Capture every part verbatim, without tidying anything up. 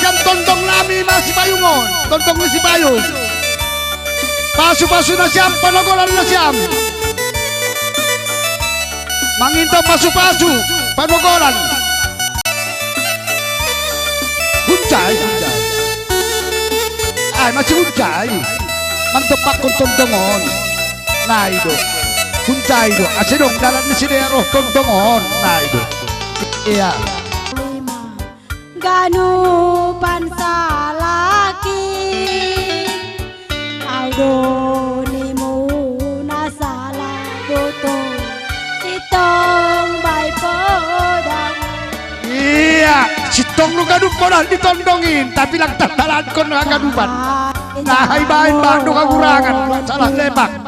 Siam tondong nami ma Sipayung on, tondong ni Sipayung. Pasu-pasu nasiam, panogolan nasiam. Manginta pasu-pasu, panogolan. Hunjai, hunjai. Ai, masih hunjai. Mantopakkon tondong on. Nai do. Hunjai do. Ase dong dalan ni sidea roh tondong on. Nai do. Ia. Ganupan salaki, au do nimuna sala boto, sintong bahen podang. Ia, sintong do ganup modal ditondongin, tapi lang tandalankon haganupan. Nah, ibaen bahan do kakurangan, salah lepak.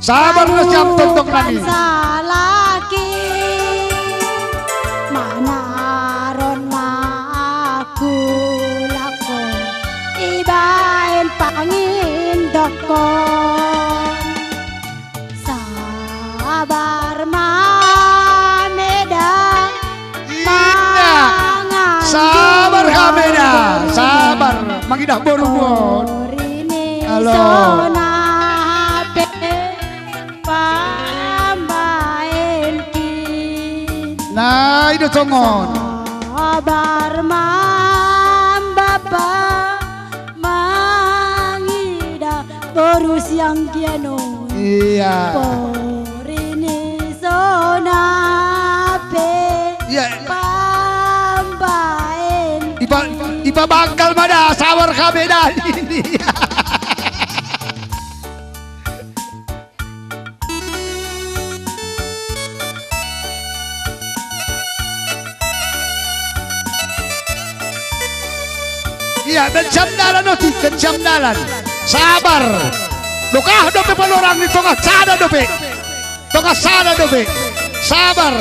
Sabar nasiam tondong nami. Salaki, manaron ma aku lakon, ibaen pangindokkon. Sabar ma meda. Iya. Sabar ka meda. Sabar. Mangidah boru on. Halo. Pambahenki. Nah, i do songon. Sabar ma bapa mangidah boru sianggian on. Iya. Porini sonape. Iya. Pambahenki. Ipa, ipabanggal ma da, sabar ka meda. Iya, baen siam dalan, otik, baen siam dalan. Sabar. Dokah dope panorang ni, tonga sada dope. Tonga sada dope. Sabar.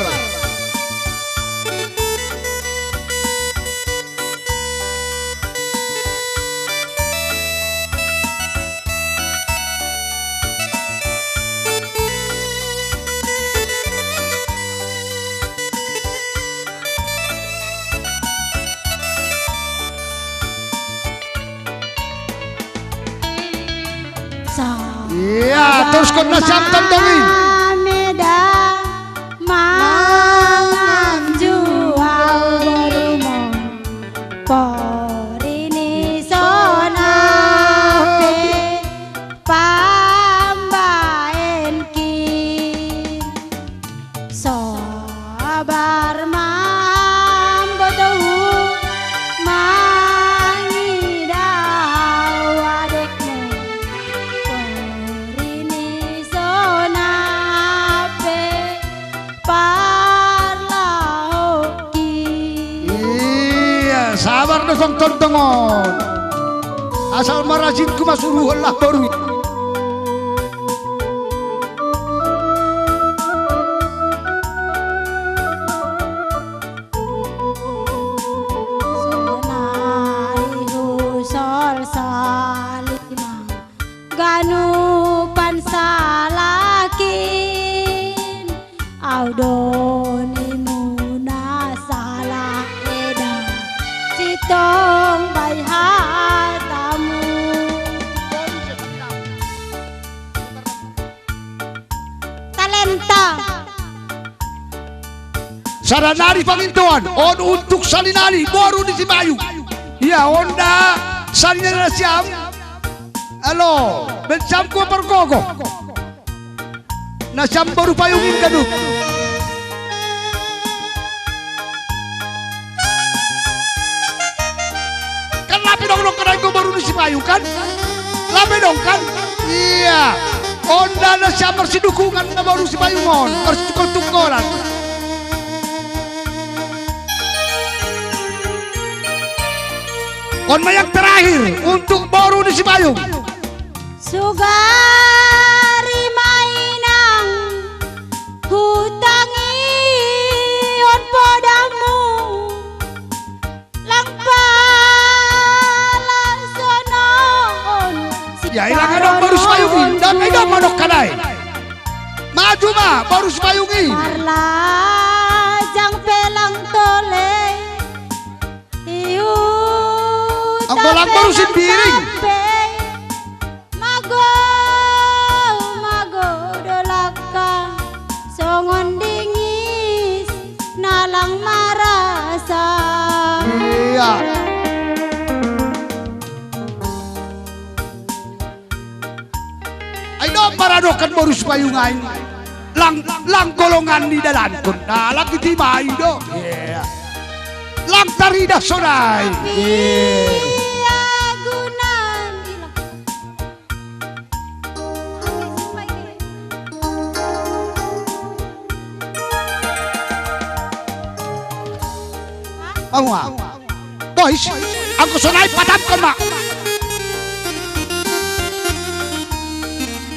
Iya, terus kau nasiam tentang ini. Meda mangan jual berumon. Porini sonape pambahenki. Sabar ma botohu mangidah adekmu. Porini sonape parlahoki. Iya, sabar do songon tondong on. Asal marajin ku masuruhon lah boru. Sonai husol salima. Ganupan salakin, au do nimuna sala eda, sintong bai hatamu. Talenta. Sada nari pangintoan, on untuk salinali, boru ni Sipayung. Ia, on da, salinali nasiam. Alo, baen siam kuah pargogo. Nasiam boru Payung in ganup. Kan lape dong dong kadai ko boru ni Sipayung kan? Lape dong kan? Iya. On da nasiam marsidukungan na boru Sipayung on. Marsitukol-tukolan. On ma yang terakhir untuk boru ni Sipayung. Sugari ma inang hutangi on podamu, lang pala sonon. Ya, ilang adong boru Sipayung i. Dang, ilang adong kadai. Maju ma boru Sipayung i. Marlajang pe lang tole. Iu Anggo lang boru Simbiring. Mago, mago dolakka songon dingis na lang marasa. Iya. Ai do paradokan boru Sipayung ai. Lang, lang golongan ni dalankon. Nah, lang iti ma i do. Iya. Lang tarida sonai. Iya. Iya, guna. Awa. Boys, anggo sonai patamkon ma.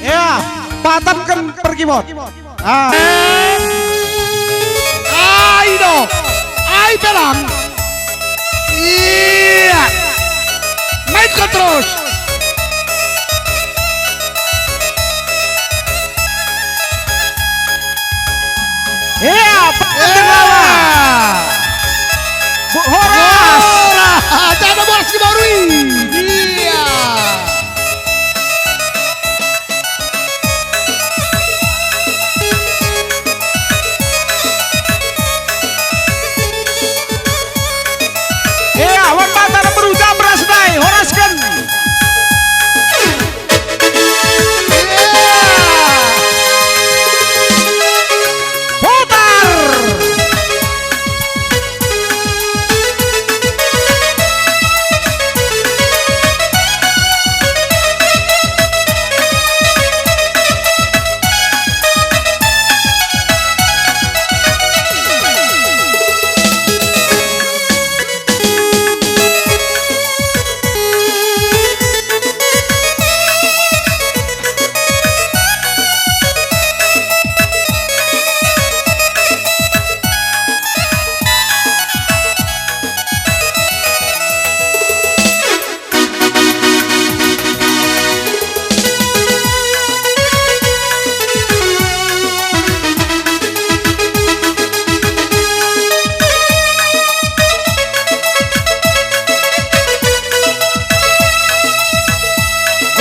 Ya, patamkon perkibot. Ah. Ai do. Ai pelang. Iya. Main terus. Iya, Pak. Iya. Bu-, horas. Horas. Ada bola si Borui. Iya. Iya, wan mata na berucap beras dai, horaskan. Putar.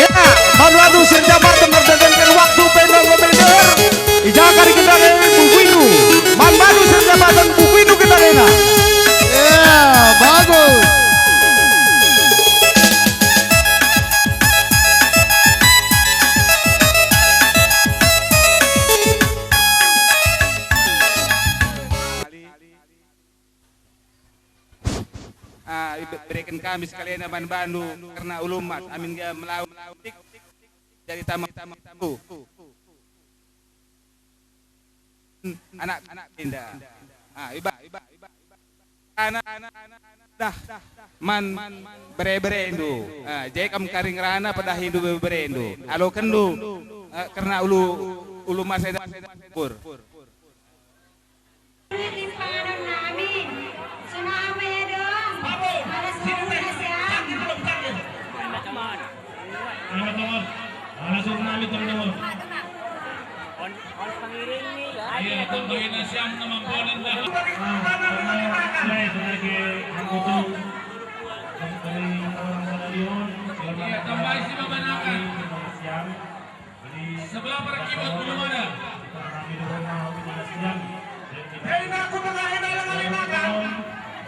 Ya, baru adu sirjabatan merdekakan waktu penang lebih deher. Ijaka di kendang buku itu. Man baru sirjabatan buku itu kita rena. Ya, bagus. Ah, ibe-, bereken kami sekalian ban bandu karena ulumat amin dia melawan jadi tamu anak, anak indah. Ah, iba, iba, iba, iba. Anak, anak, anak, dah. Man bere-bere indu. Ah, jekam karing rana pada hindu bere-bere indu. Alo kendu, eh, karena ulu, ulu masa itu bur. Iya, tambahin na siam na mampuan dah. Iya, tambahin si babanakan. Sebelah perkibot belum ada. Hei, aku tengah enak lagi makan.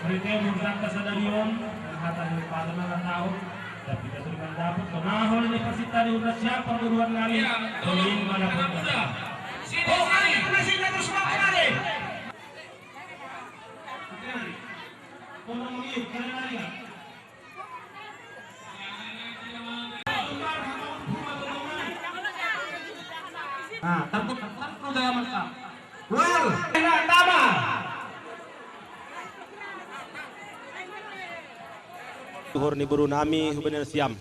Berita yang berangkat sadarion, hata di pasar nang tahu. Tapi kita sudah dapat, kenapa ini pasti tadi udah siap perguruan kami. Iya, tolong, anak muda. Sini, sini. Sini, terus makan, deh. Tolong, iya, kalian aja. Nah, terputar, terputar gaya mata. Gol. Nah, tama. Tuhor ni boru nami hubani nasiam.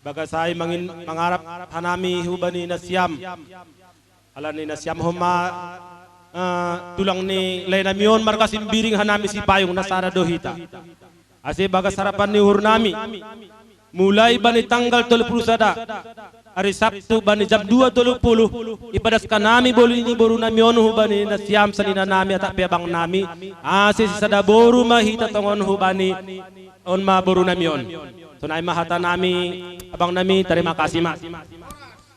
Bagas ai mangin mangarap hanami hubani nasiam. Ala ni nasiam homa, eh, tulang ni lae nami on marga Simbiring hanami Sipayung na sada do hita. Ase bagas harapan ni uhur nami. Mulai bani tanggal tolu pulu sada, ari Sabtu bani jam dua tolu pulu, ipadaskan nami boli ni boru nami on hubani nasiam sanina nami atap pe abang nami. Ase sisada boru ma hita tongon hubani On ma boru nami on. Sonai ma hata nami, abang nami, tarima kasih ma.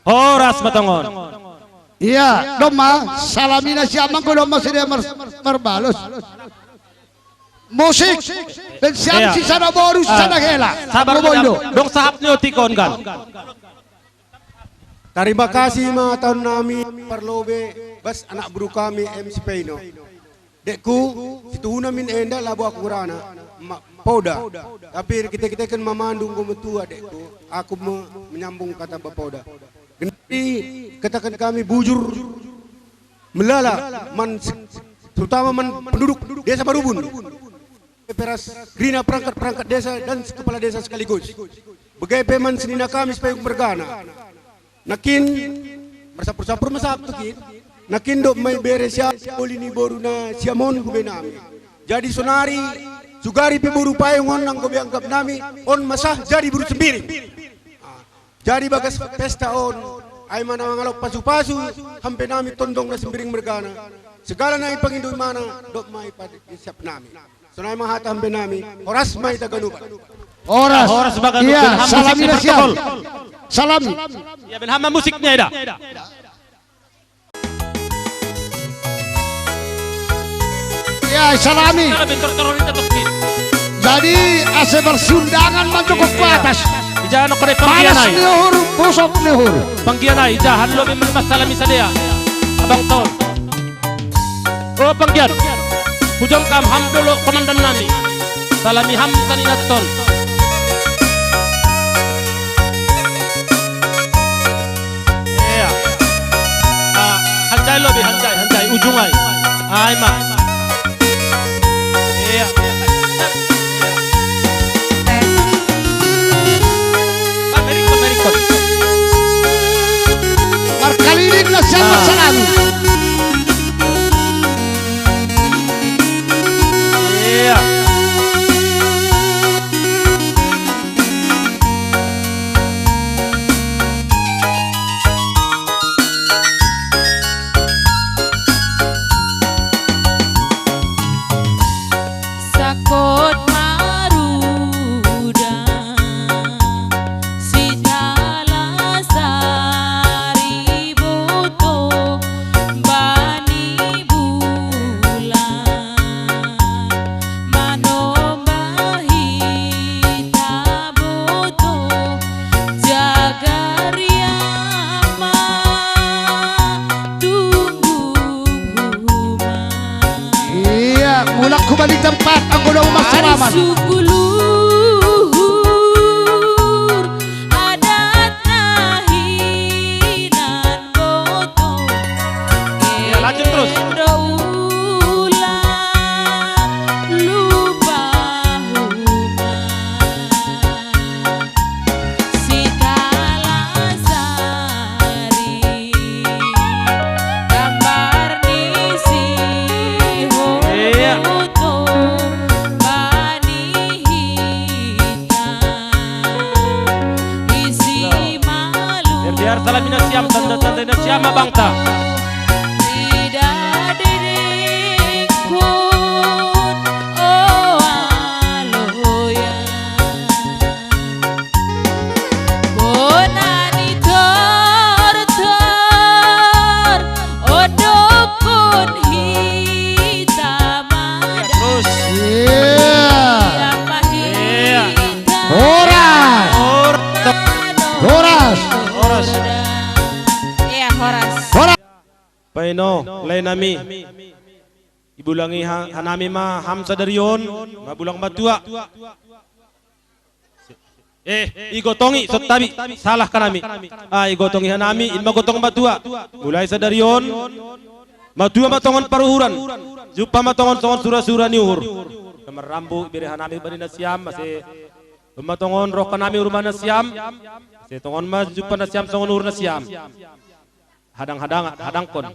Horas ma tongon. Iya, domma, salami nasiam anggo domma sude mar-, marbalos. Musik, dan siam. Iya. Sisada boru, sisada hela. Sabar, dong sahap ni otik on kan. Tarima kasih ma taon nami parlobe, bas anak boru kami M C Peino. Dekku, situhuna min enda labo aku gorana, ma-, poda. Tapi kita-kita kan mamandung gua metua, dekku. Aku me-, menyambung kata bapoda. Genti katakan kami bujur melala man, terutama man penduduk desa Marubun. Peras rina perangkat-perangkat desa dan kepala desa sekaligus. Begepe man senina kami supaya mergana. Nakin, marsapur-sapur masap tu kin. Nakin dok mai bere siap oli ni boru na siamon hube nami. Jadi sonari, sugari pe boru payung on nang gobe anggap nami, on masah jadi boru sembiring. Ah, jadi bagas pesta on, ai mana mangalok pasu-pasu, hampe nami tondong na sembiring mergana. Segala na ipangindo imana, dok mai padi siap nami. Sonai ma hata hambe nami, horas ma hita ganupan. Horas. Horas ma ganupan. Iya, ham musik salami di nasiam protokol. Salami. Iya, ben ham musik ni eda. Iya, salami. Kita lebih tertorong kita tuh. Jadi, ase bersundangan ma jokon ku atas. Ija no kore panggian ai. Panas ni uhur, pusok ni uhur. Panggian ai, ija han lobi melemas salami sadea. Abang Ton. O panggian, hujongkam ham dolo komandan nami. Salami ham sanina ton. Iya. Ah, hanjai lobi, hanjai, hanjai, ujung ai. Ai ma. Iya. Markalilin na siapa salam. Iya. Sakot marudang, sitala sariboto bani bulan, manomba hita boto, jaga riama. Iya, mulak hubalik tempat, anggo dong marsalaman. Iya, lanjut terus. Sitala sari, gambar ni si. Iya. Hoto bani hita, isi malu. Biar, biar salam ina siam, tanda-tanda ina siam abangta. Tidak didikun, oh, aloya. Bona ni tortor, odokon hita mada. Terus. Iya. Siapa hita. Horas. Horas. Horas. Iya, horas. Horas. Paino, lae nami. Ibulangi ha-, hanami ma ham sadari on, mabulang matua. Eh, igotongi, sottabi, salah hanami. Ah, igotongi hanami, in ma gotong matua. Mulai sadari on, matua ma tongon paruhuran. Jumpa ma tongon songon sura-sura ni uhur. Na marrambu, ibere hanami bani nasiam, ase. Jumpa tongon roh hanami uhur ma nasiam. Ase tongon ma jumpa nasiam songon uhur nasiam. Hadang-hadang, hadangkon.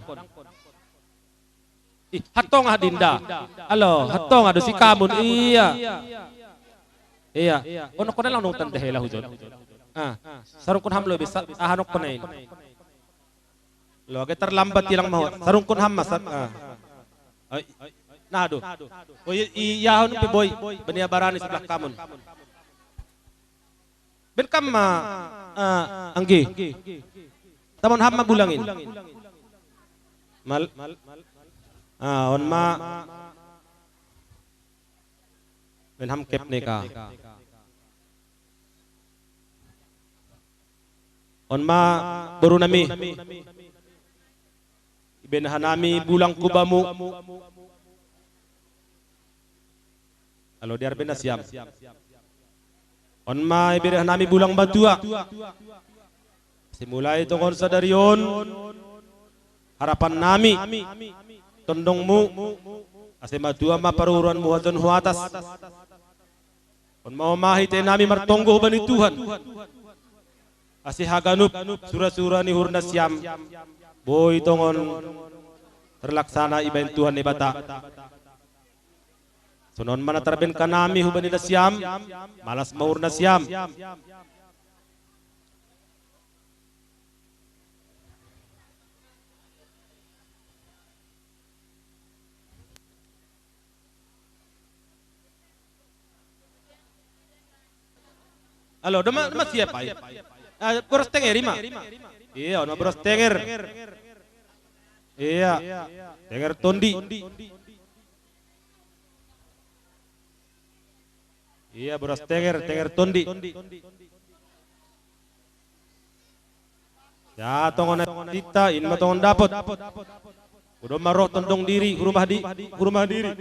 Ih, hatongah dinda. Alo, hatongah do si kamun. Iya. Iya. Ono kona lang nonton deh lah hujon. Ah, sarungkun ham lo bisa. Ah, ano kona ini. Lo agak terlambat hilang mau. Sarungkun ham masat. Ah. Ai. Nah, aduh. Oh, i, i, yahon pe boi, bani abaran i sebelah kamun. Ben kam ma, ah, anggi. Tamon ham ma bulangin. Mal, ah, on ma. Ben ham kep ne ka. On ma boru nami. Ibaen hanami bulang ku bamu. Alo, dear, baen na siam. On ma ibaen hanami bulang matua. Asa mulai tongon sadari on, harapan nami tondongmu, asa matua ma paruhuranmu hajon hu atas. On ma, on ma hita nami martonggo hubani Tuhan, asa haganup sura-sura ni uhur nasiam boi tongon terlaksana ibaen Tuhan Debata. Songon on ma na tarbaen hanami hubani nasiam, malas ma uhur nasiam. Alo, doma, doma siap ai. Ah, boras Tenger i ma. Iya, on ma boras Tenger. Iya. Tenger tondi. Iya, boras Tenger, Tenger tondi. Ya, tongon na sita, in ma tongon dapot. Udah ma ro tondong diri, hu rumah di, hu rumah diri.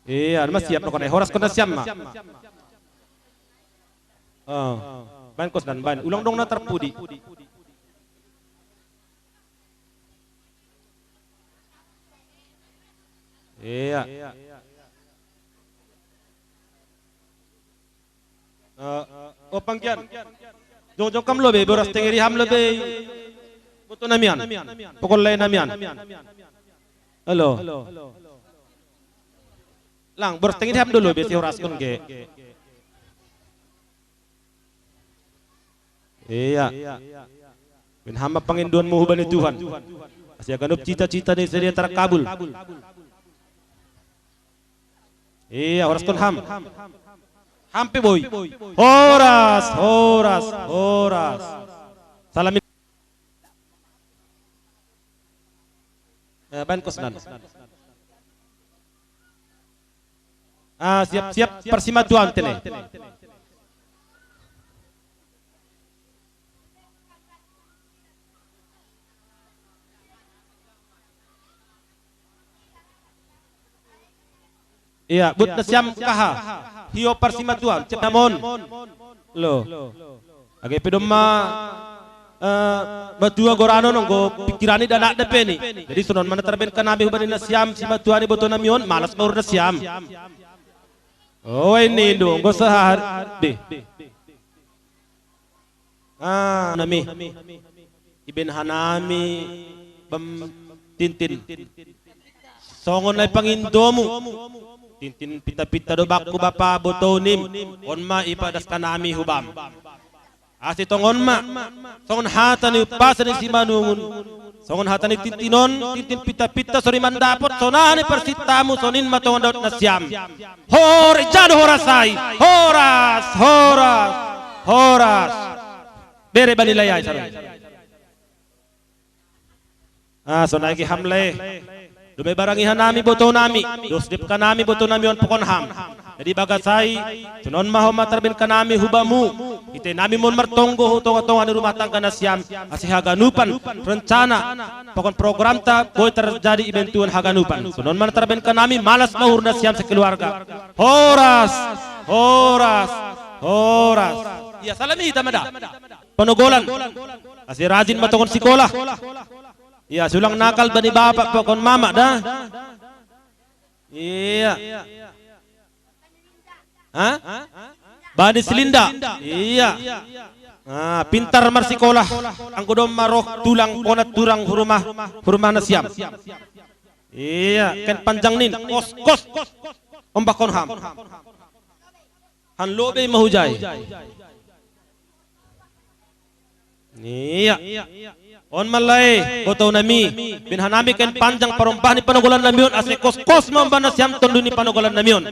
Iya, ma siap no kone, horas kone siam ma. Oh, baen kosnan, baen. Ulang dong na tarpudi. Iya. Eh, oh, panggian. Jongjong kam lobe, boras Tenger i ham lobe. Boto nami an. Pokon lae nami an. Alo. Lang, boras Tenger i ham do lobe, si horas kon ge. Iya. Baen ham ma pangindoanmu hubani Tuhan, asa ganup cita-cita ni sadia tarkabul. Iya, horas kon ham. Ham pe boi. Horas, horas, horas. Salam. Eh, baen kosnan. Ah, siap-siap parsimatuaon tene. Iya, buat nasiam kaha. Hio parsimatuaon, cep namon. Lo. Age pe domma, eh, matua goranon, anggo pikiran i danak dope ni. Jadi songon on ma na tarbaen hanami hubani nasiam, simatuan iboto nami on, malas ma uhur nasiam. Oh, ini dong, gak sehari. Deh. Ah, nami. Ibaen hanami bam tintin. Songon na i pangindomu. Tintin pita-pita do bakku bapa botonim. On ma ipadas hanami hubam. Asa tongon ma. Songon hata ni umpasa ni Simanungun. Songon hata ni tintin on, tintin pita-pita sori mandapot, songon i parsintamu, songon i ma tongon daot nasiam. Hor, ijado horas ai. Horas, horas, horas. Bere bani lae ai, saru. Ah, sonai ge ham lae. Dumai barangi hanami boto nami, dos dep hanami boto nami on pokon ham. Jadi bagas ai, songon on ma homa tarbaen hanami hubamu. Hita nami mon martonggo hu tonga-tonga ni rumah tangga nasiam, asa haganupan rencana, pokon programta boi terjadi ibaen Tuhan haganupan. Songon on ma tarbaen hanami, malas ma uhur nasiam sekeluarga. Horas, horas, horas. Iya, salam hita ma da. Panogolan. Asa rajin ma tongon sikola. Iya, asa ulang nakal bani bapa pokon mama da. Iya. Hah? Bani si Linda. Iya. Ah, pintar marsikola. Anggo domma roh tulang, konat tulang hu rumah, hu rumah nasiam. Iya, kain panjang nin, kos, kos. Ombak on ham. Han lobe ma hujai. Iya. On malai, botou nami, bin hanami kain panjang parombahan ni panogolan nami on, ase koskos ma ombahan nasiam tondu ni panogolan nami on.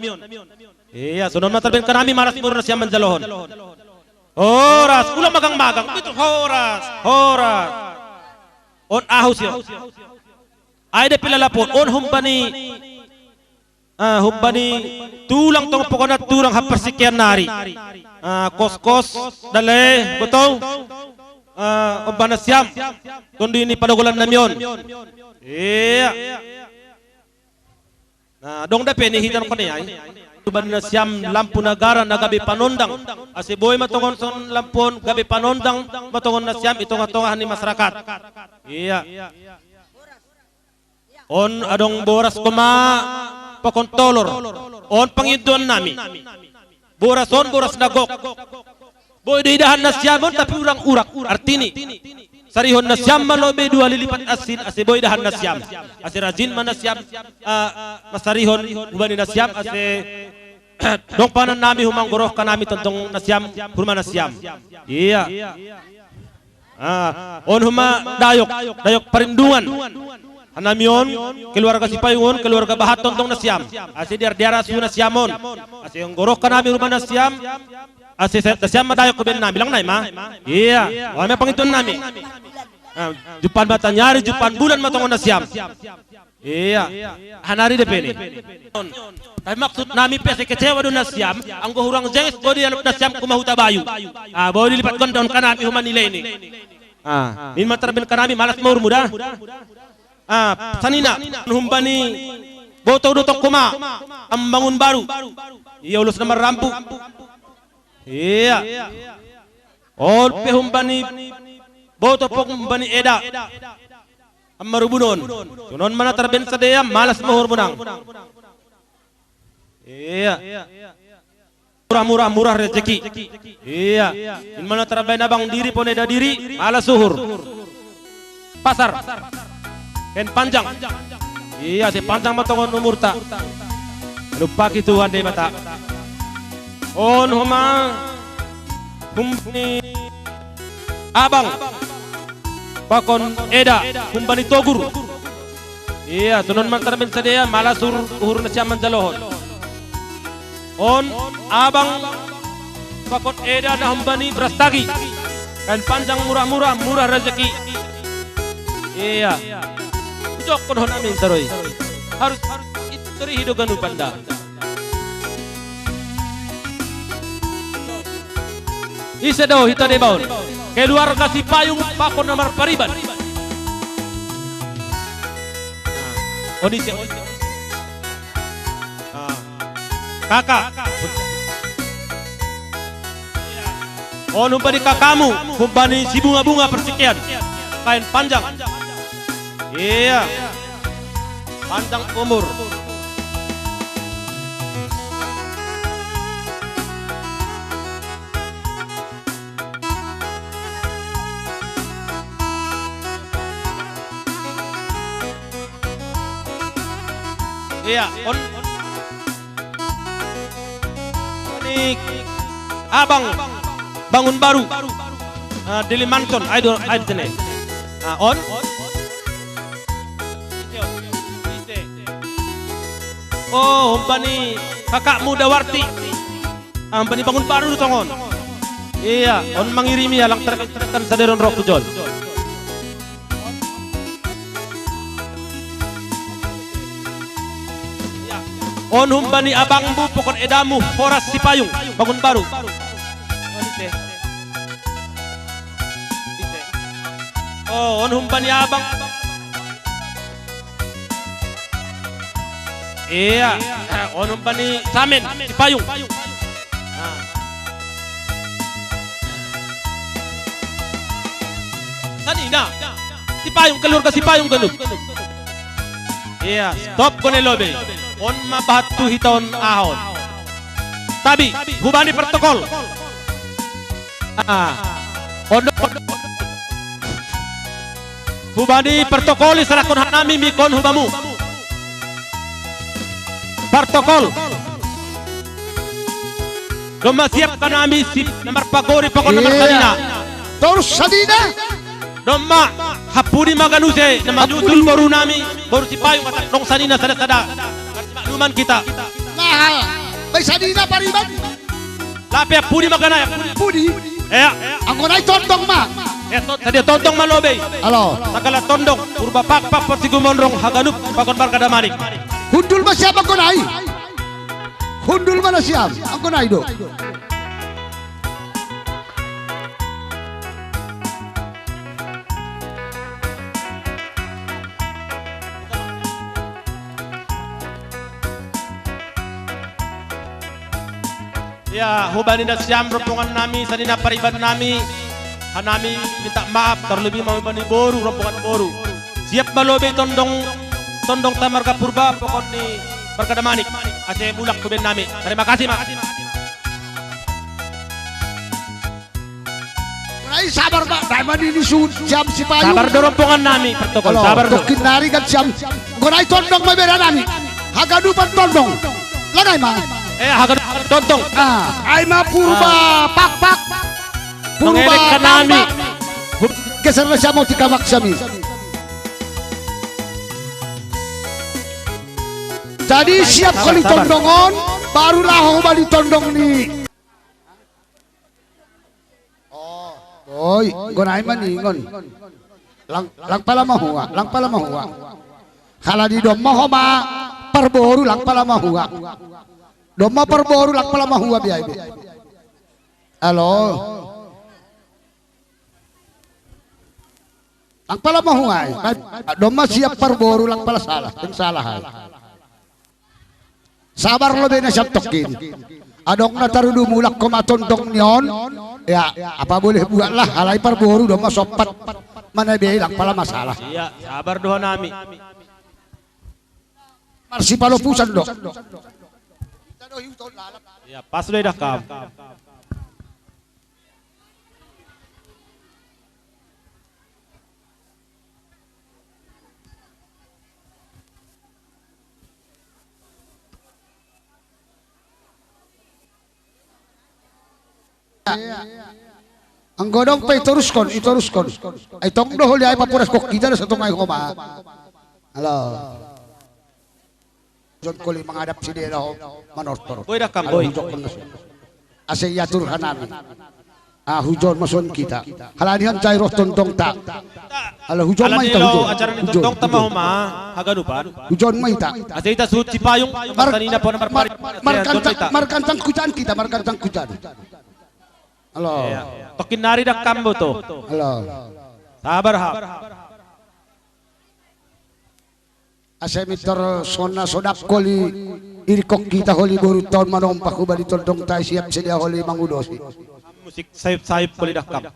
Iya, sonon ma tarbenta nami, malas ma uhur nasiam manjalohon. Horas, ulang magang-magang, itu horas, horas. On ahu sio. Ai da pe lalapon, on humbani, ah, humbani tulang tong pokona tulang haparsikean nari. Ah, koskos, dale, botou. Ah, ombahan nasiam tondu ni panogolan nami on. Iya. Na, adong da pe ni hita nangkon i ai. Humbani nasiam lampu negara na gabe panondang. Ase boi ma tongon son lampu on gabe panondang ma tongon nasiam i tonga-tonga ni masyarakat. Iya. On adong boras koma pakon tolor. On pangindoan nami. Boras on boras na gok. Boi do idahan nasiam on tapi urang urak. Artini, sarihon nasiam ma lobei dua lilipat asin, ase boi idahan nasiam. Ase rajin ma nasiam, ah, mansarihon humbani nasiam, ase dong panganan nami huma, nggorahon nami tongtong nasiam, hurma nasiam. Iya. Ah, on huma dayok, dayok Parindungan. Hanami on keluarga Sipayung on, keluarga bahat tongtong nasiam. Ase diar-diar asu nasiam on. Ase nggorahon nami hurma nasiam. Ase sa-, nasiam ma dayok hubaen nami, lang nai ma. Iya, on ma pangindoan nami. Ah, jumpang mataniari, jumpang bulan ma tongon nasiam. Iya. Hanari da pe ni. Tapi maksud nami pe ase kecewa do nasiam, anggo hurang jengges do dialap nasiam huma Hutabayu. Ah, boi dilipat ganda on, kan nami huma nilai ni. Ah, ninna ma tarbenta nami, malas ma uhurmu da. Ah, sanina, humbani botou do tong homa Ambangun Baru. Iya, ulos na marrambu. Iya. On pe humbani botou pe humbani eda. Ammarubun on. Sonon ma na tarbenta sadea, malas ma uhurmu nang. Iya. Murah, murah, murah rezeki. Iya. Ninna ma na tarbaen abang diri, pon eda diri, malas uhur. Pasar. Kain panjang. Iya, ase panjang ma tongon umurta. Lupa ki Tuhan Debata. On homa humbani abang pakon eda humbani Togur. Iya, sonon ma tarbenta sadea, malas uhur, uhur nasiam manjalohon. On abang pakon eda na humbani Brastagi. Kain panjang, murah-murah, murah rezeki. Iya. Ujokkon ho nami, Saroi. Harus, harus itu terihi do ganupan da. Ise do hita deba on? Keluarga Sipayung pakon na marpariban. Nah, on ise, on ise. Ah. Kaka. On humbani kakamu, humbani Sibunga-bunga Persikean. Kain panjang. Iya. Panjang umur. Iya, on. Ni abang Bangun Baru. Ah, Dili Manton, ayo, ayo sini. Ah, on. Oh, humbani kakakmu Dawarti. Ah, humbani Bangun Baru do tongon. Iya, on mangirimi, alang terketan sadari on ro hujol. On humbani abangmu pakon edamu Horas Sipayung, Bangun Baru. Oh, on humbani abang. Iya, on humbani Samen Sipayung. Nah. Sanina. Sipayung, keluarga Sipayung ganup. Iya, stop kone lobe. On ma bahat tu hita on aha on. Tabi, humbani protokol. Ah. On, on. Humbani protokol, iserahkon hanami mik on hubamu. Protokol. Domma siap hanami sip na marpagori pakon na marsanina. Torus sanina. Domma, hampudi ma haganup ise, na manjujul boru nami, boru Sipayung, asa adong sanina sada-sada. Marsimakluman hita. Nah, bai sanina pariban. Lape hampudi ma hagana, hampudi. Hampudi. Ea. Anggo na i tondong ma. Ea, to-, sadia tondong ma lobei. Alo. Sagala tondong, Purba Pakpak, Portibi Gumondrong, haganup, pakon marga Damanik. Hundul ma siap anggo na i. Hundul ma na siap anggo na i do. Ia, hubani nasiam rombongan nami, sanina pariban nami, hanami minta maaf, tarlobi ma hubani boru, rombongan boru. Siap ma lobei tondong, tondong ta marga Purba, pakon ni marga Damanik. Ase mulak tu baen nami. Terima kasih, Mas. Mulai sabar, Pak. Dai ma nini suhut siam Sipayung. Sabar do rombongan nami, protokol. Alo, sabar do. Tongkin nari kan siam. Mulai tondong ma bere nami. Haganupan tondong. Lagai ma. Eh, haganupan tondong. Ah, ai ma Purba Pakpak. Purba Pakpak. Geser na siam, mau tikamak siam i. Jadi siap holi tondong on, baru laho hubani tondong ni. Oh, oi, gonai maningon. Lang, lang pala mahua, lang pala mahua. Halani domma homa parboru, lang pala mahua. Domma parboru, lang pala mahua biai be. Alo. Lang pala mahua i. Domma siap parboru, lang pala salah. Sing salah ai. Sabar lobei na siap tongkin. Adong na tarudu, mulak homa tondong ni on. Ya, apa boleh buatlah, alai parboru domma sompat. Mana be, lang pala masalah. Ia, sabar do hanami. Marsipalopusan do. Ia, pas do idah kam. Anggo adong pe itoruskon, itoruskon. Ai tong do holi, ai paporaskon hita do, satong ai homa. Alo. Hujon holi mangadap sidea laho manortor. Boi, dah kam, boi. Ase iatur hanami. Ah, hujon ma songon hita. Halani on sai roh tondongta. Alo, hujon ma hita, hujon. Acara ni tondongta ma homa, haganupan. Hujon ma hita. Ase hita suhut Sipayung, markanina pona marpari. Markantang, markantang hujan hita, markantang hujan. Alo. Tongkin nari dah kam boto. Alo. Sabar, ha. Ase mintor sona sodap holi, irikon hita holi boru taon manompa hubani tondongta i, siap sidea holi mangudosi. Musik sayup-sayup holi dah kam.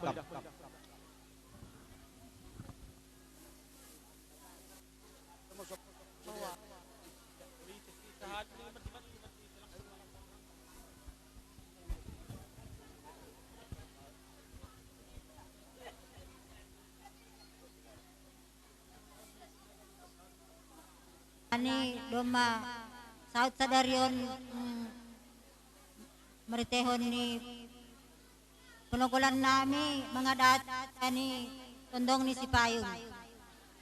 Ani domma saut sadari on, mm, marhitehon ni panogolan nami mangadati tondong ni Sipayung.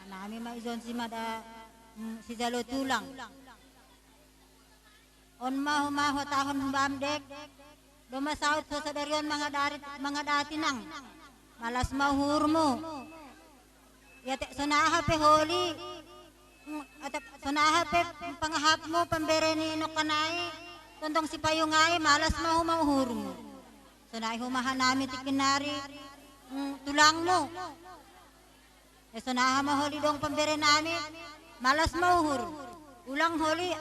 Nami ma ijon simada, mm, sijalo tulang. On ma homa huhatahon hubam, Dek. Domma saut ho sadari on mangadari, mangadati nang. Malas ma uhurmu. Ia ate sonaha pe holi, mm, ate sonaha pe pangahapmu pambere ni nongkan ai, tondong Sipayung ai, malas ma homa uhurmu. Sonai homa hanami tingki nari, mm, tulangmu. Ia sonaha ma holi dong pambere nami, malas ma uhur. Ulang holi,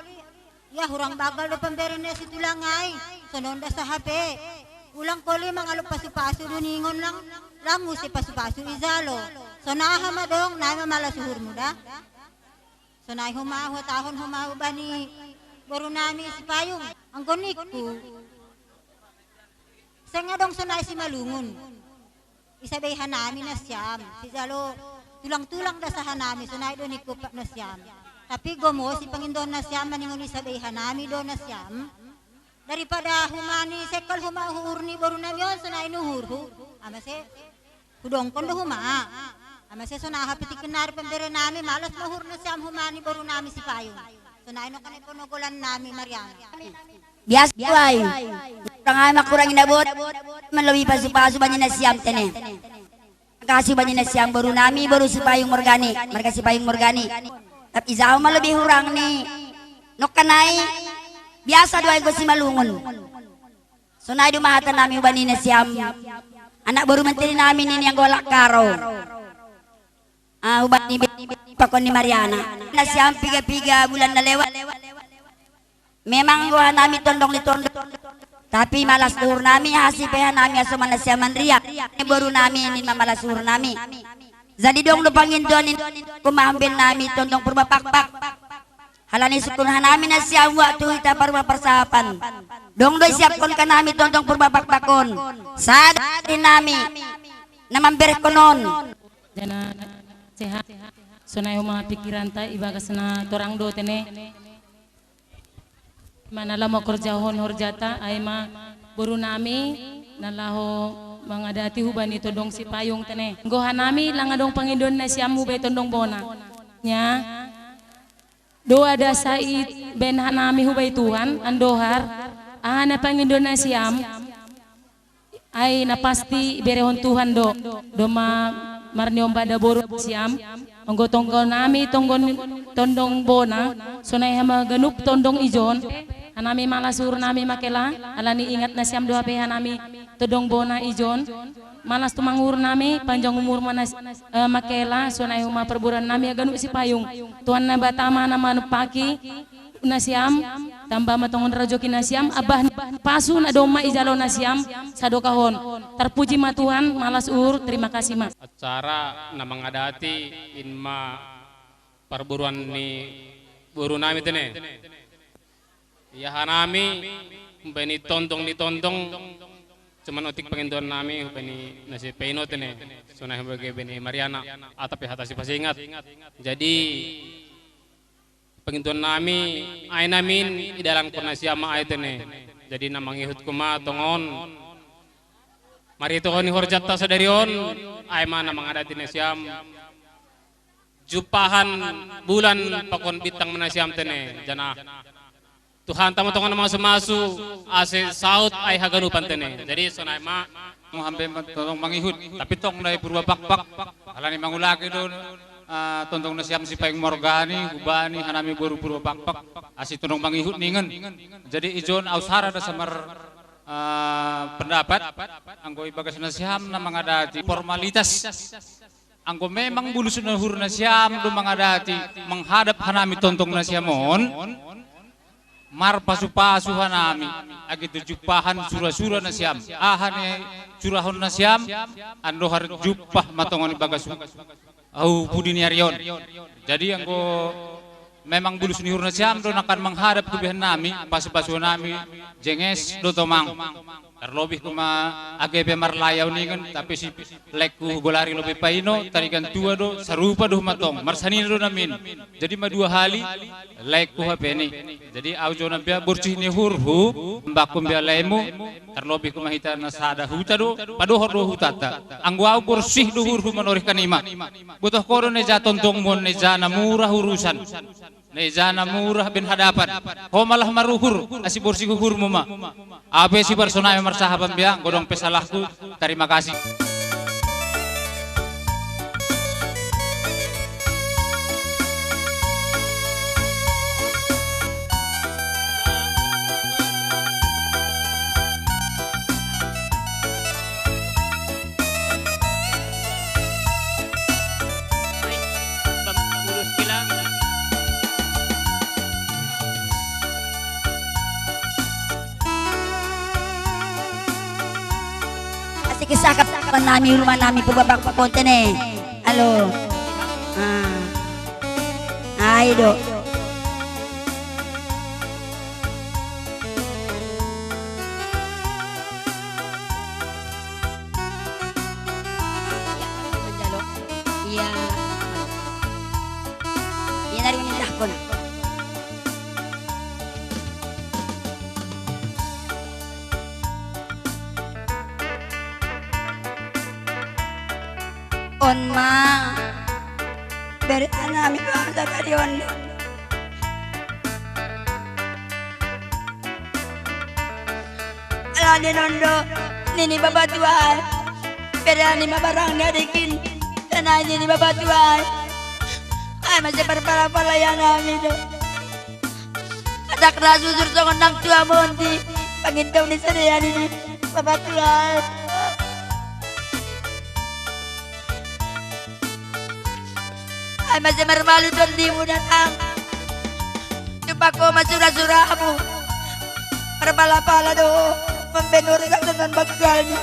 ia hurang bagal do pambere ni situlang ai, sonon da saha pe. Ulang holi mangalop pasu-pasu do ningon, lang, lang muse pasu-pasu ijalo. Sonaha ma dong, nai ma malas uhurmu da. Sonai homa huhatahon homa hubani boru nami Sipayung. Anggo ningku, seng adong sonai simalungun. Isa be hanami nasiam, sijalo tulang-tulang da saha nami, sonai do ningku nasiam. Tapi gomo sipangindo nasiam maningon isa be hanami do nasiam. Daripada homa ni sekal homa uhur ni boru nami on, sonai ni uhurhu. Ama se. Hudongkon do huma. Ama se sonai hapitiken nari pembere nami, malas ma uhur nasiam huma ni boru nami Sipayung. Sonai no kane ponogolan nami Mariana. Biasa tuai. Kurang ai makurang inda bot. Malobi pasu-pasu bani nasiam tene. Makasi bani nasiam boru nami, boru Sipayung Morgani, marga Sipayung Morgani. Tapi jahu malobi hurang ni. Nokkanai. Biasa do ai gosi malungun. Sonai do mahata nami hubani nasiam. Anak boru menteri nami nini anggo Lakkaro. Ah, hubani be-, pakon ni Mariana. Nasiam piga-piga bulan na lewat. Memang goha nami tondong ni tondong. Tapi malas uhur nami, hasi pe hanami aso manasiam manria. Boru nami nini ma malas uhur nami. Jadi dong do pangindoan ni kumahambin nami tondong Purba Pakpak. Halani sukun hanami nasiam waktu hita parma parsahapan. Dong do isiapkon kanami tondong Purba Pakpakon. Sada di nami na mamberehkon on. Jana sehat. Sonai huma pikiranta ibagas na torang do tene. Mana lamo korjahon horjata ai ma boru nami na laho mangadati hubani tondong Sipayung tene. Goha nami langa dong pangindoan nasiam hubani tondong bona. Nya. Doa dasa i ben hanami hubani Tuhan andohar. Aha na pangindoan nasiam. Ai na pasti iberehon Tuhan do, doma marniombada boru nasiam, anggo tonggo nami tonggon tondong bona, sonai hama ganup tondong ijon, hanami malas uhur nami Makela, halani ingat nasiam do hape hanami tondong bona ijon, malas tumang uhur nami, panjang umur manas, eh, Makela, sonai huma parboruan nami haganup Sipayung, Tuhan Naibata ma na manumpaki, nasiam, tamba ma tongon rajoki nasiam, abah pasu na domma ijalo nasiam, sadokahon. Tarpuji ma Tuhan, malas uhur, terima kasih ma. Acara na mangadati in ma parboruan ni boru nami tene. Ia hanami, hubani tondong ni tondong, cuman otik pangindoan nami, hubani nasi peino tene, sonai hubani bene Mariana, atapi hata sipasingat. Jadi, pangindoan nami, ai namin idalankon nasiam ma ai tene. Jadi na mangihut huma tongon. Marhitehon ni horjanta sadari on, ai ma na mangadati nasiam. Jumpahan bulan pakon bintang ma nasiam tene, jana. Tuhanta ma tongon na masu-masu, ase saut ai haganupan tene. Jadi sonai ma. Muhambe ma tongtong mangihut, tapi tong dai Purba Pakpak. Halani mangulaki do, ah, tongtong nasiam Sipayung Morgani, hubani hanami boru Purba Pakpak. Asi tongtong mangihut ningen. Jadi ijon au sara da samar, ah, pendapat. Anggo ibagas nasiam na mangadati formalitas. Anggo memang bulus ni uhur nasiam do mangadati menghadap hanami tongtong nasiam on, marpasu-pasu hanami, age tu jumpahan sura-sura nasiam. Aha ni surahon nasiam, andohar jumpah ma tongon ibagas au pudi ni ari on. Jadi anggo memang bulus ni uhur nasiam do na kan menghadap tu behan nami, pasu-pasu nami, jenges do tomang. Tarlobih huma age pe marlayau ningen, tapi si laengku hugolari lobi paino, tarigan tua do, sarupa do huma tong, marsanina do namin. Jadi ma dua hali, laengku hape ni. Jadi au jo na bia borsih ni uhurhu, mbakku bia laemu, tarlobih huma hita na sada huta do, padohor do hutanta. Anggo au borsih do uhurhu manorihkan i ma. Botoh ho do na ija tongtongmu on, na ija na murah urusan. Na ija na murah bahen hadapan. Ho ma laho maruhur, asi borsih uhurmu ma. Au pe sibar sonai ma marsahapan bia, godang pe salahku. Tarima kasih. Asik kisah kapan nami, rumah nami, Purba Pakpak Konten e. Halo. Ah. Ai do. Iya. Iya, nari minta kon. On ma. Bere anami bangsa dari on. Ala ni nondo nini babatua. Bere ani mabarang ni adikin. Tanai nini babatua. Ai masi parpala-pala ya nami do. Adak na susur songon nang tua monti. Pangintau ni sadean ini. Babatua. Ai masi marmalu tondimu dan ang. Jumpa ko ma sura-suramu. Marpala-pala do. Membenur katanan bagani.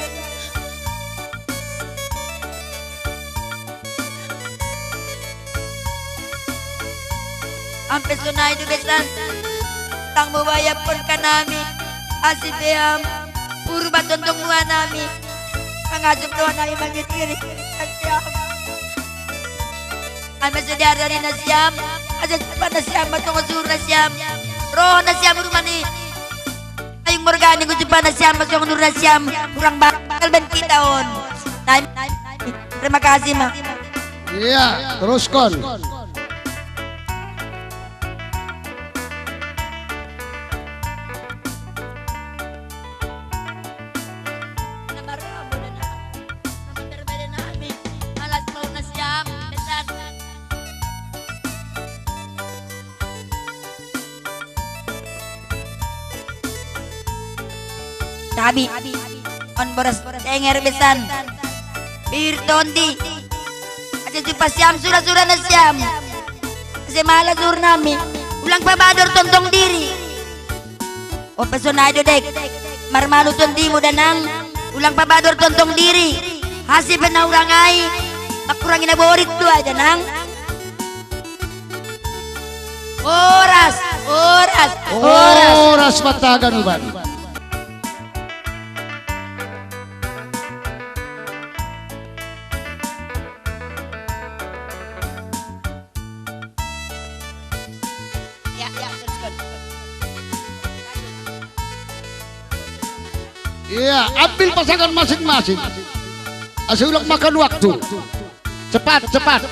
Ampe sonai do besan. Tang mo bayap pon kanami. Asi beam. Purba tontong mua nami. Mangasup doa nami mangitiri. Ai masi diarani nasiam. Asa jumpa nasiam ma tongon suhur nasiam. Roh nasiam rumani. Ayung morgani jumpa nasiam ma tongon suhur nasiam. Kurang bakal ben kita on. Nai. Terima kasih ma. Iya, teruskon. Tabi. On boras tenger besan. Pir tondi. Asa jumpa siam sura-sura nasiam. Asa mala suhur nami. Ulang pabador tontong diri. Ope sonai do dek. Marmalu tondimu dan ang. Ulang pabador tontong diri. Asi pe na urang ai. Mangkurangi na borit do ai dan ang. Horas, horas, horas. Horas ma tagan uban. Ya, ya, teruskan. Iya, ambil pasangan masing-masing. Asa ulang makan waktu. Cepat, cepat.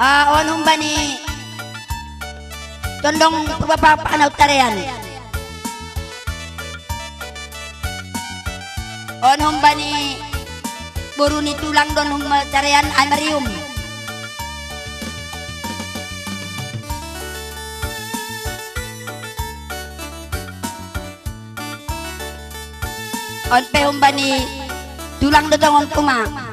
Ah, on humbani tondong purba pakpak na hutarean. On humbani boru ni tulang do on hutarean ai marium. On pe humbani tulang do tongon uma.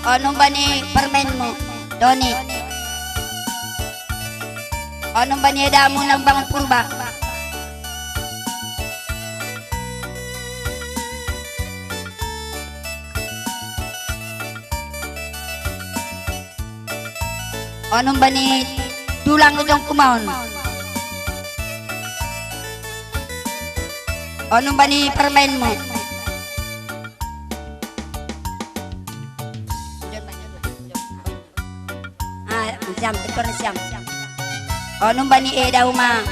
On humbani parumaenmu, Doni. On humbani edamu na umbangun purba. On humbani tulang do tongon uma on. On humbani parumaenmu. Ah, siam, pintor ni siam. On humbani eda uma.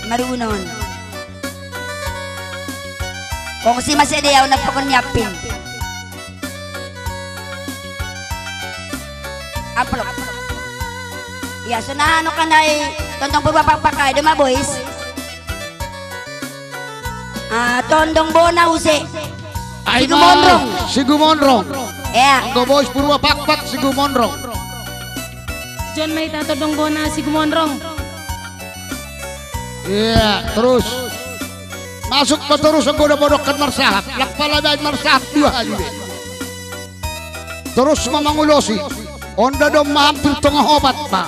Marunon. Kongsi ma sude au na pakon ni Apin. Amplop. Ia songon i kan ai tondong purba pakpak ai do ma bois. Ah, tondong bona use. Ai Sigu ma Monrong. Sigu Monrong. Ia. Anggo bois purba pakpak Sigu Monrong. Jon ma hita tondong bona Sigu Monrong. Ia, terus. Masuk ma terus anggo na modok kan marsahap. Lak pala baen marsahap dua hali be. Terus ma mangulosi. Onda dong ma hampir tonga opat ma.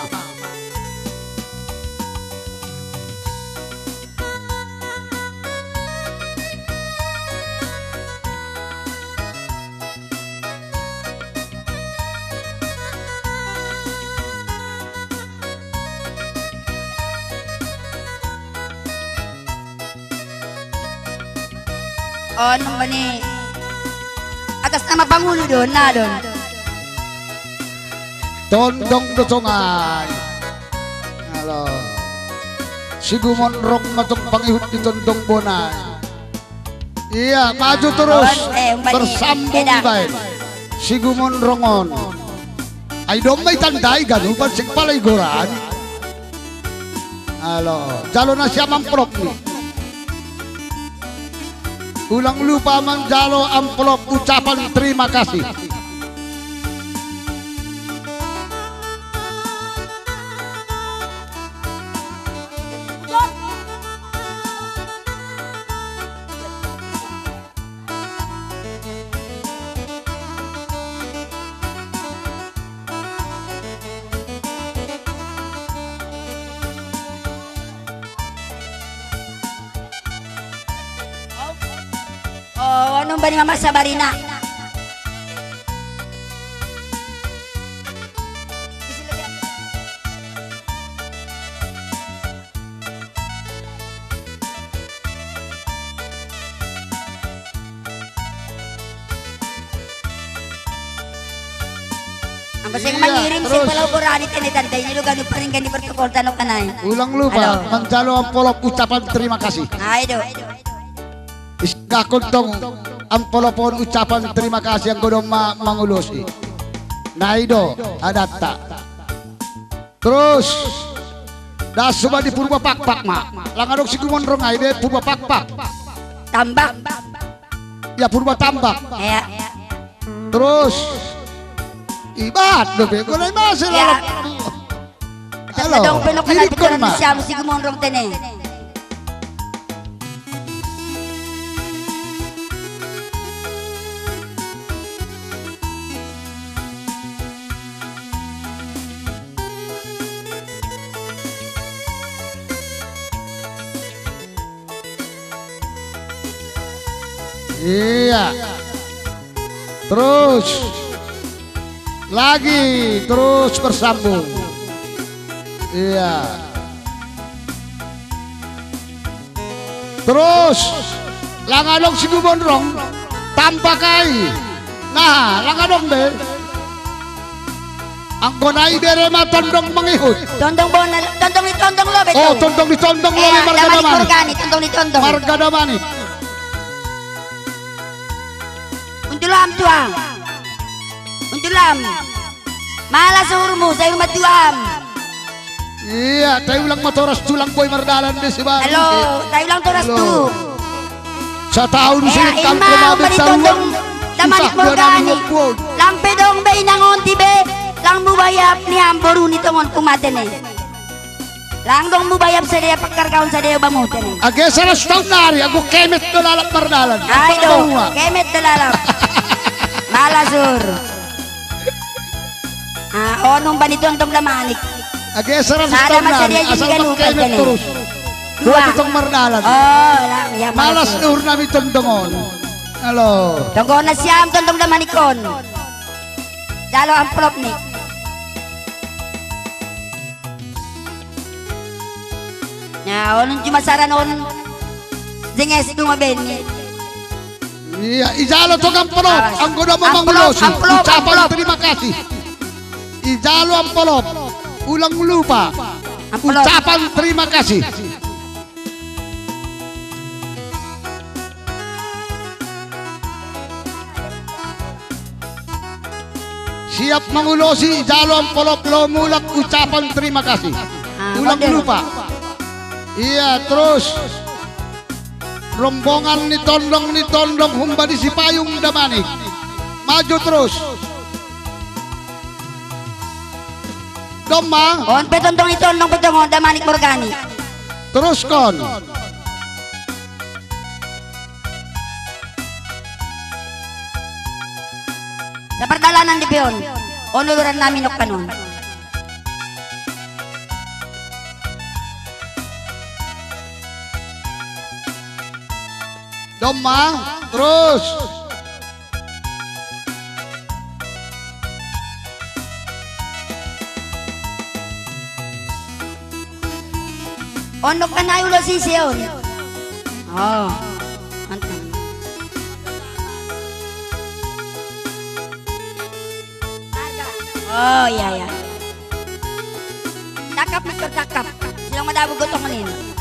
On bani atas nama pangulu don, na don. Tondong do tongai. Halo. Si Gumonrong ma tong pangihut ni Tondong Bonai. Iya, maju terus. On, eh, umbani. Bersambung. Eda. Baik. Si Gumonrong on. Ai dong ma itandai ganupan sing pala igoran. Halo, jalo nasiam amplop ni. Ulang lupa manjalo amplop ucapan terima kasih. Oh, anu bani mama sabarina. Anggo sing mangirim, sing terus. Pala ukurani tene tanda ini lu ganu paringgan di protokol tano kanai. Ulang lupa, halo. Manjalo amplop ucapan terima kasih. Ai do. Isgakon tong amplop on ucapan terima kasih anggo dong ma mangulosi. Nai do adatta. Terus das suba di Purba Pakpak ma. Lang adong si Gumonrong ai be Purba Pakpak. Tambak. Ya, Purba Tambak. Ya. Terus ibat do be gona masih. Ya. Lalap. Halo. Dong penok kana irikon pikiran ma. Siam si Gumonrong tene. Iya. Terus. Lagi terus bersambung. Iya. Terus lang adong si Gumonrong tampak ai. Nah, lang adong be. Anggo nai bere ma Tondong mangihut. Tondong bona, Tondong ni Tondong lo be. Oh, Tondong ni Tondong lo be. Marga Damanik. Tondong ni Tondong. Marga Damanik. Untulam tuang. Untulam. Malas uhurmu, sai umat tuam. Iya, tai ulang matoras tulang boi mardalan be si baru. Halo, tai ulang toras tu. Sataun sing kangkung abis taruan. Damanik Morgani. Lang pe dong be inangonti be. Lang mubayap ni amboru ni tongon kumatene. Lang dong mubayap sadea pakkargaon sadea bamutene. Age saratus taun nari, anggo kemet do lalap mardalan. Ai do, kemet do lalap. Malas uhur. Ah, on umbani Tondong Damanik. Age saratus taun nari asal kemet terus. Dua tong mardalan. Oh, lang ya. Malas uhur nami Tondong on. Halo. Tonggo nasiam Tondong Damanik on. Jalo amplop ni. Nah, on cuma saran on. Jenges tu ma beni. Iya, ijalo tong amplop. Anggo dong ma mangulosi ucapan terima kasih. Ijalo amplop. Ulang lupa. Ucapan terima kasih. Siap mangulosi, jalo amplop laho mulak ucapan terima kasih. Ulang lupa. Iya, terus rombongan ni Tondong ni Tondong humbani Sipayung Damanik. Maju terus. Dong ma. On pe Tondong ni Tondong pe tongon Damanik Morgani. Teruskon. Pardalanan di piyon. Ono luran namin nok kanon. Domma, terus. Ono ka na ulo sisi on. Oh. Antan. Oh, iya, iya. Cakap, Mister, cakap. Silang madabu gotong ini.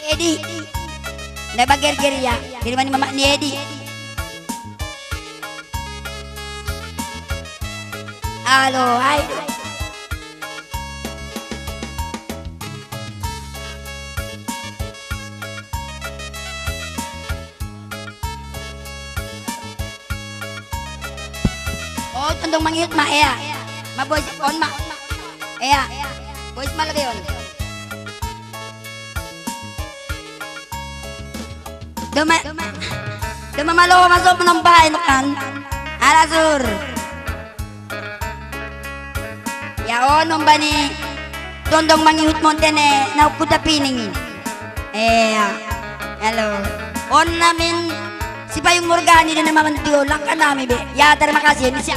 Edi. Nda bager-ger ya. Di rumah ni mama ni Edi. Alo, ai. Oh, tondong mangihut ma, ea. Ma boys on ma. Ea. Boys ma lagi on. Doma, doma malo masuk menambahin kan. Alasur. Ya, on, umbani tondong mangihut montene, na ukuta pining. Ea. Halo. On namin si Payung Morgani dan naman tiyo, langka nami be. Ya, terima kasih. Misi-,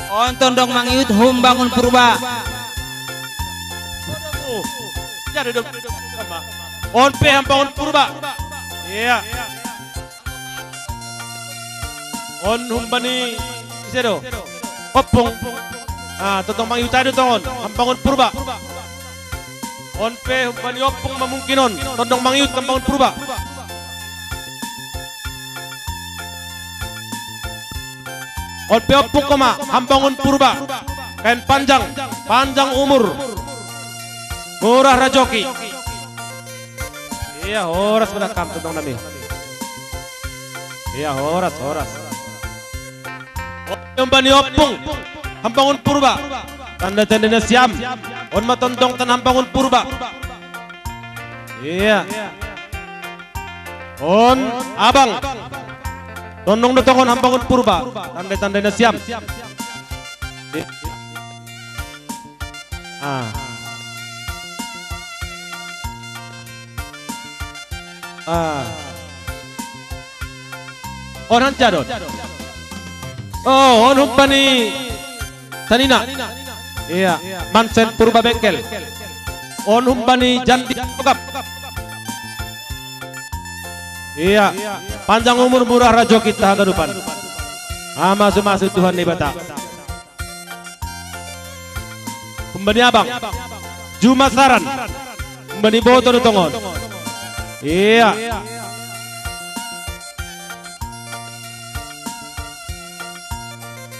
On tondong mangihut Humbangun Purba. Jadi dong. On pe Hambangun Purba. Iya. On humbani ise do. Oppung. Ah, tondong mangihut ado tongon. Hambangun Purba. On pe humbani oppung ma mungkin on. Tondong mangihut Hambangun Purba. On pe oppung koma, Hambangun Purba. Kain panjang, panjang umur. Murah rajoki. Iya, horas ma kam tondong nami. Iya, horas, horas. On pe humbani oppung, Hambangun Purba. Tanda-tanda na siam. On ma tondong tan Hambangun Purba. Iya. On abang. Tondong do tongon Hambangun Purba. Tanda-tanda na siam. Ah. Ah. On hanca don. Oh, on humbani tanina. Iya, Mansen Purba Bengkel. On humbani jandi ogap. Iya, panjang umur, murah rajoki, tahan kadupan. Ama sumasu Tuhan Debata. Humbani abang. Juma saran. Humbani boto do tongon. Iya.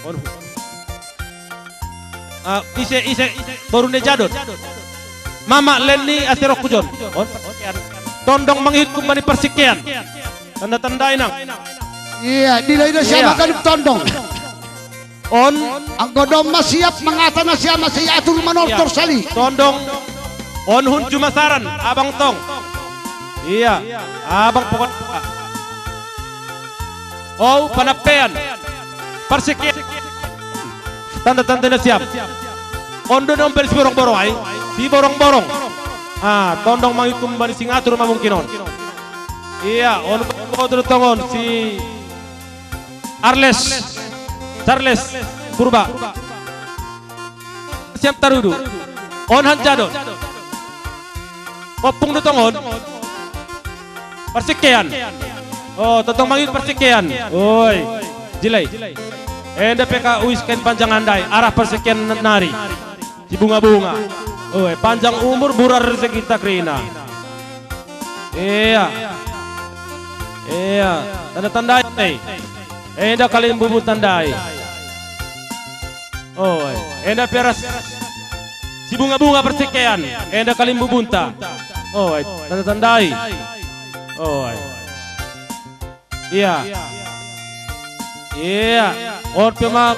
On. Ah, ise, ise, boru ni Jadon. Mama Lenny Aserokujon. On, tondong mangihut kumbani parsikean. Tanda-tandai nang. Iya, dila-ila siap. Iya. Makan tondong. On. Anggo domma siap mangata na siap masih atur manortor. Iya. Sali. Tondong. On hun jumasaran, abang tong. Iya, abang pokok. Oh, panappean. Parsikean. Tanda-tanda na siap. On do on beri si borong-borong ai. Si borong-borong. Ah, tondong mangihut kumbani singatur ma mungkin on. Iya, on boto do tong on si Arles. Charles Purba. Siap tarudu. On hanjadon. Ompung do tong on. Parsikean. Oh, tondong mangihut parsikean. Oi. Jilai. Enda pe ka uis kain panjang andai. Arah parsikean nari. Si bunga-bunga. Oi, panjang umur, murah rezeki, takrina. Iya. Iya. Tanda-tandai. Enda kalimbubun tandai. Oh, enda peras. Si bunga-bunga parsikean. Enda kalimbubunta. Oh, tanda-tandai. Oh. Iya. Iya. On pe ma.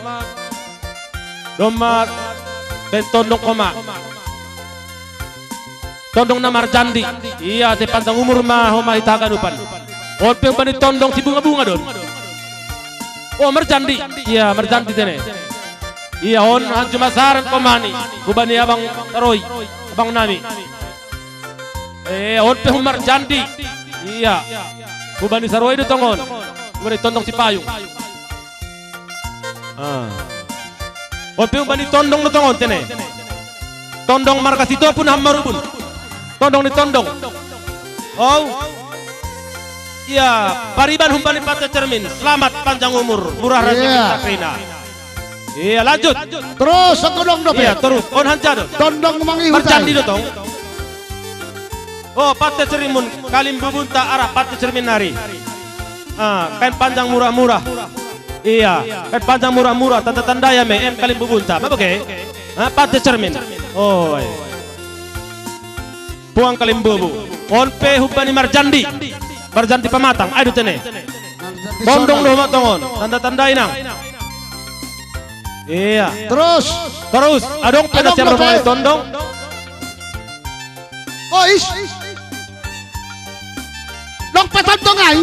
Domma. Ben tondong koma. Tondong na marjandi. Iya, te panjang umur ma homa hita haganupan. On pe umbani tondong si bunga-bunga do on. Oh, marjandi. Iya, marjandi tene. Iya, on hanju masaran komani. Hubani abang taroi. Abang nami. Eh, on pe homa marjandi. Iya. Hubani saroi do tong on. Hubani tondong si payung. Ah. On pe umbani tondong do tong on tene. Tondong marga Sitompul Hammarubun. Tondong ni tondong. Oh. Iya, pariban umbani Pate Cermin. Selamat panjang umur, murah rezeki. Iya. Takrina. Iya, lanjut. Terus, sekedong dope. Iya, terus. On hanjadon. Tondong mangihut. Marjandi do tong. Oh, Pate Cermin, kalimbubunta arah Pate Cermin nari. Ah, kain panjang murah-murah. Iya, kain panjang murah-murah, tanda-tanda ya me, em kalimbubunta. Ma bage? Ah, Pate Cermin. Oh, iya. Puang kalimbubu. On pe hubani marjandi. Marjandi pamatang. Ai do tene. Tondong do homa tong on. Tanda-tandai nang. Iya. Terus. Terus. Adong pe na siap dope. Tondong. Bois. Long pe tondong ai.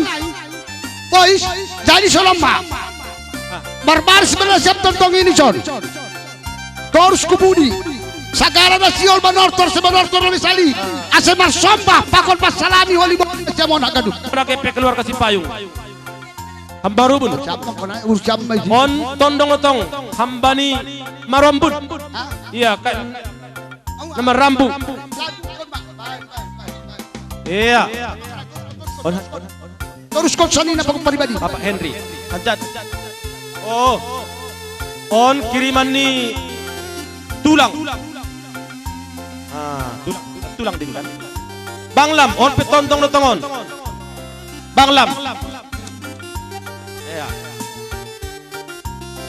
Bois. Jadi so long ma. Marbaris ma na siap tondong i dison. Torus ku pudi. Sagala na siol manortor, si manortor na sali. Ase marsomba, pakon marsalami, holi bo, siap on haganup. Ora ke pe keluarga si payung. Hammarubun. Siap ma kona, urus siap ma isi. On tondong do tong, hambani marombun. Hah? Iya, kan. Na marambu. Iya. On, on. Terus kau sani na pakon paribadi. Bapak Henry. Hanjat. Oh. On kiriman ni tulang. Ah, tulang, tulang dingkan. Banglam, on pe tondong do tong on. Banglam. Iya.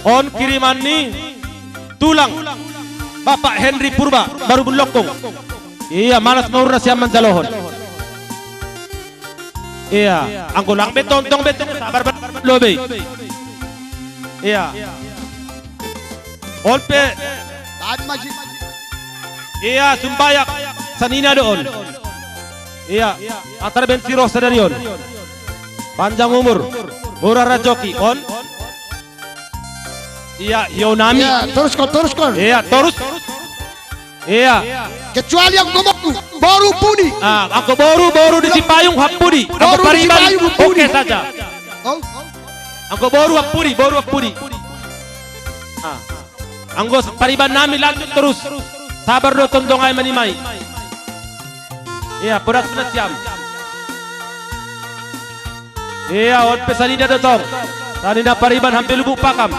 On kiriman ni tulang Bapak Henry Purba, Barubun Longkong. Iya, malas ma urna sian manjalohon. Iya, anggo lang be tondong be tene sabar be lobe. Iya. On pe. Tahan masih. Iya, sumbayak sanina do on. Iya, atar ben siro sadari on. Panjang umur, murah rajoki on. Iya, hio nami. Iya, terus kau, terus kau. Iya, terus. Iya. Kecuali anggo boru, boru pudi. Ah, anggo boru, boru di Sipayung hampudi. Anggo boru di pariban, Sipayung hampudi. Oke saja. Oh. Anggo boru hampudi, boru hampudi. Ah. Anggo pariban nami lanjut terus. Sabar do tondong ai manimai. Iya, podas ma na siam. Iya, on pe sanida do tong. Sanida pariban hampir Lubuk Pakam.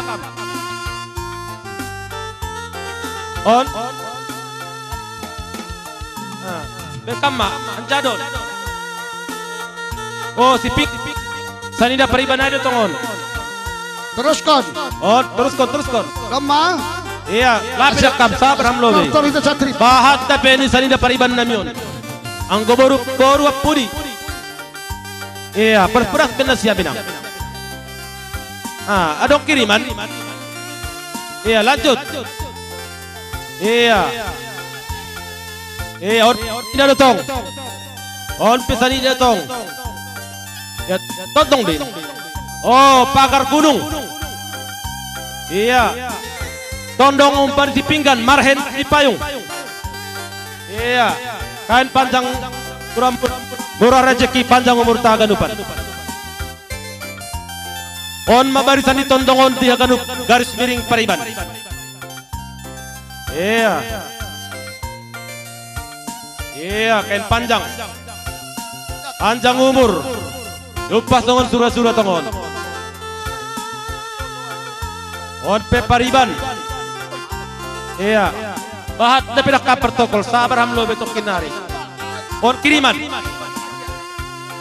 On. Ah, bekam ma, hanjadon. Oh, sipik. Sanida pariban ai do tong on. Teruskon. On, teruskon, teruskon. Doma. Iya, lapis kam sabar ham lobe. Torita satri. Bahat da pe ni sanina pariban nami on. Anggo boru, boru ampudi. Iya, peras-peras pe na siap inang. Ah, adong kiriman. Iya, lanjut. Iya. Iya, on ina do tong. On pe sanina do tong. Ya, tondong din. Oh, pagar gunung. Iya. Tondong umpan si pinggan, marhen si payung. Iya. Kain panjang, murah, murah rezeki, panjang umur taganupan. On ma barisan ni tondong on di haganup garis miring pariban. Iya. Iya, kain panjang. Panjang umur. Lupas tongon sura-sura tongon. On pe pariban. Iya. Bahat da pe dakka protokol, sabar ham lobe tongkin nari. On kiriman.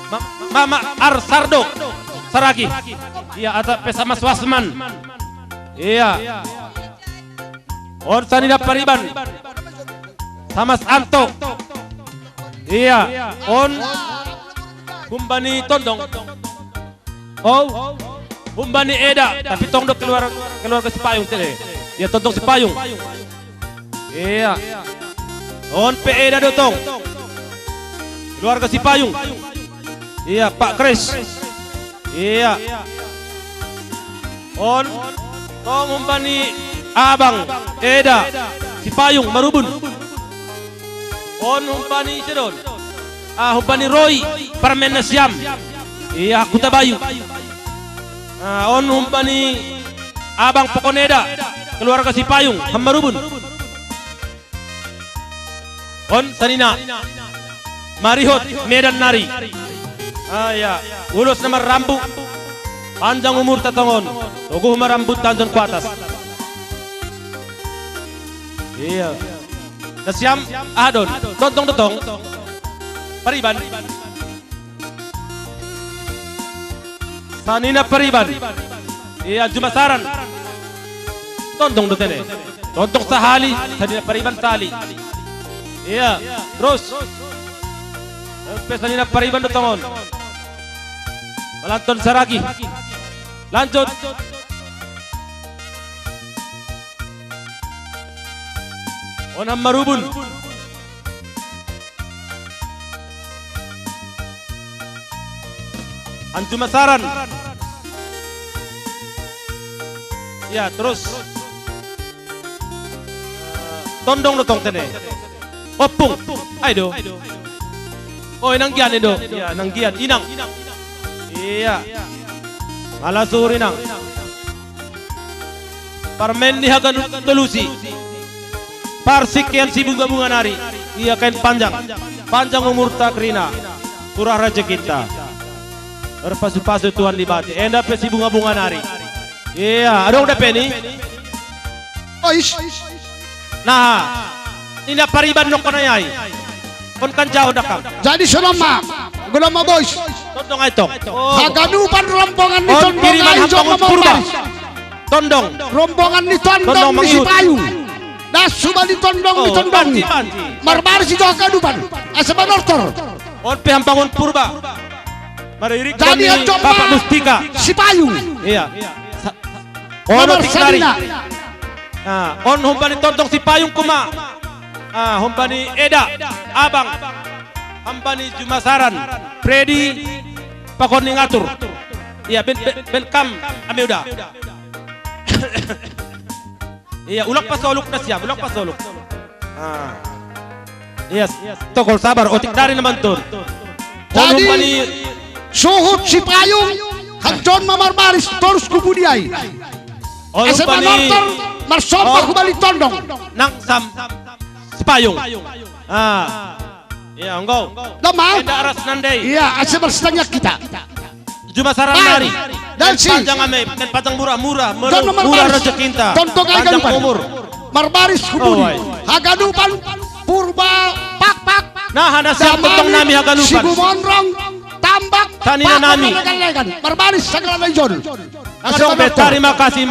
Ma, ma, ma, Arsardo. Saragi. Iya, ata pe sama Suasman. Iya. On sanina pariban. Sama Anto. Iya. On. Humbani tondong. Oh. Humbani eda. Tapi tong do keluar, keluarga si payung tene. Iya, tondong si payung. Iya. On pe eda do tong. Keluarga si payung. Iya, Pak Kris. Iya. On. Tong humbani abang. Eda. Si payung, marubun. On humbani sidon. Ah, humbani Roy, parmen na siam. Iya, Kuta Bayu. Ah, on humbani abang pokon eda, keluarga si payung, hammarubun. On sanina. Marihot, Medan nari. Ah, iya. Ulos na marrambu. Panjang umur tatongon. Toguh marrambu tanjon ku atas. Iya. Nasiam, aha don. Tondong do tong. Pariban. Sanina pariban. Iya, Jumasaran. Tondong do tene. Tondong sahali, sanina pariban sahali. Iya, terus. Pe sanina pariban do tongon. Malanton Saragi. Lanjut. On hammarubun. An Jumasaran. Ya, terus. Tondong do tong tene. Ompung. Ai do. Oh, inang gian do. Ya, inang gian. Inang. Iya. Ala suhur inang. Parmen ni haganup tolusi. Parsingkean si bunga-bunga nari. Iya, kain panjang. Panjang umurta kerina. Murah rezekinta. Terpasu-pasu Tuhan Debata. Enda pe si bunga-bunga nari. Iya, adong da pe ni. Ois. Nah. Inda pariban nongko na yai. Kon kan jauh dakam. Jadi songon ma. Gula ma boys. Tondong ai tong. Oh. Haganupan rombongan ni tondong ai jong ma Purba. Tondong. Rombongan ni tondong ni Sipayung. Das subali tondong ni tondong. Marbaris i jo haganupan. Asa manortor. On pe hambangun Purba. Maririk. Jadi on jong ma Bapak Mustika. Sipayung. Iya. Ono tiknari. Ah, on humbani tondong Sipayung kuma. Ah, humbani eda, abang. Humbani Jumasaran, Fredi, pakon ni ngatur. Iya, ben, ben, ben kam, ame uda. Iya, ulak pasoluk na siap, ulak pasoluk. Ah. Yes. Tokol sabar, otik dari na manton. Jadi, suhut Sipayung, hanjon ma marbaris, torus ku pudi ai. Asa manortor, marsomba hubali tondong. Nang sam Sipayung. Ah. Iya, anggo. Doma. Enda aras nandai. Iya, asa marsitangiang hita. Jumasaran nari. Dan si panjang ame, dan panjang murah-murah, murah rezekinta. Tondong ai haganupan. Panjang umur. Marbaris hubudi. Haganupan Purba pakpak. Nah, hana siap tondong nami haganupan. Sibumonrong tambak. Tanina nami. Marbaris sagala na ijon. Anggo dong be, tarima kasih ma.